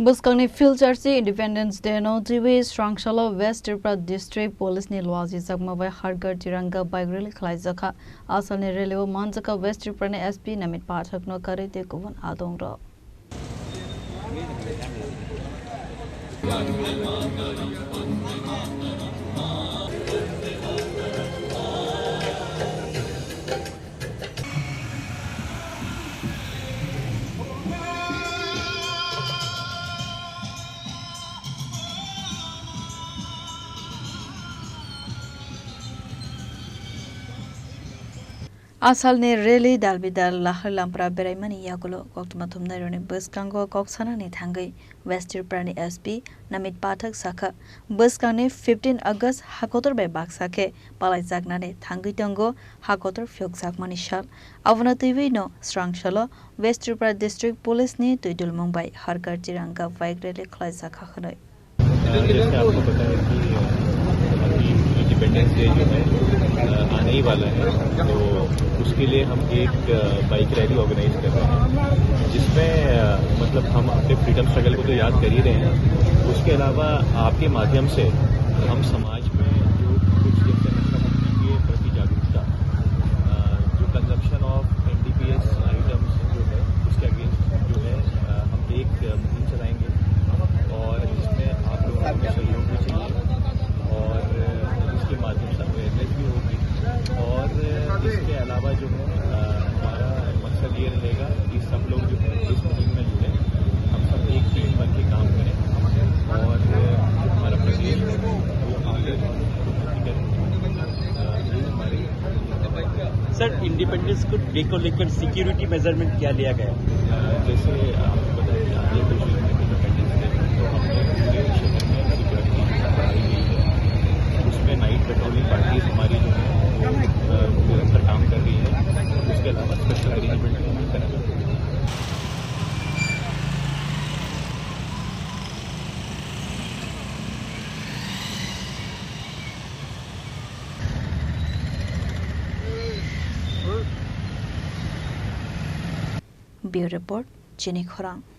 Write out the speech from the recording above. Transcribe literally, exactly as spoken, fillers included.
Bwskangni Philcharchi Independence Day no twiwi swrangsalo West Tripura District Police ni luajijakma bai Har Ghar Tiranga bike rally khlaijakha. Asalni rally o manjakha West Tripura ni S P Namit Pathak no karwi tei kubun adongrok. Asalni rally dalbidal lahar lampra beraimani yagulo koktwma thumnairokni bwskango kok sanani thangwi West Tripurani S P Namit Pathak sakha, bwskangni fifteen August hakotor bai baksa khe palaijaknani thangwi tongo hakotor phiyokjakmani sal. Abono twiwi no swrangsalo West Tripura District Police ni twidulmung bai Har Ghar Tiranga bike rally khlaijakha hwnwi. अ, जैसे आपको पता है कि, अ, अभी independence day जो है, अ, आने ही वाला है, तो उसके लिए हम एक, अ, बाइक रैली ऑर्गेनाइज कर रहे हैं, जिसमें, अ, मतलब, हम अपने फ्रीडम स्ट्रगल को तो याद कर ही रहे हैं, उसके अलावा आपके माध्यम से हम समाज में जो कुछ, जैसे, नशा मुक्ति के प्रति जागरूकता, अ, जो कंजम्पशन ऑफ एनडीपीएस आइटम्स जो है, उसके अगेंस्ट जो है, अ, हम एक, अ, मुहिम चलाएंगे और जिसमें आप लोगों को सहयोग भी चाहिए और इसके माध्यम से अवेयरनेस भी होगी। और इसके अलावा जो है, अ, हमारा मकसद ये रहेगा कि सब लोग जो है इस मुहिम में जुड़े, हम सब एक टीम बन के काम करें और जो हमारा प्रदेश है वो आगे प्रगति करे। अ, ये हमारी सर, इंडिपेंडेंस को, डे को लेकर सिक्योरिटी मेजरमेंट क्या लिया गया? अ, जैसे आपको पता है कि आने वाले इंडिपेंडेंस डे, तो हमने पूरे शहर में सिक्योरिटी बढ़ाई गई है। उसमें नाइट पेट्रोलिंग पार्टीज हमारी जो है, वो, अ, निरंतर काम कर रही है। उसके अलावा स्पेशल अरेंजमेंट भी हमें करना पड़ेगा। Bureau Report, Chini Khorang.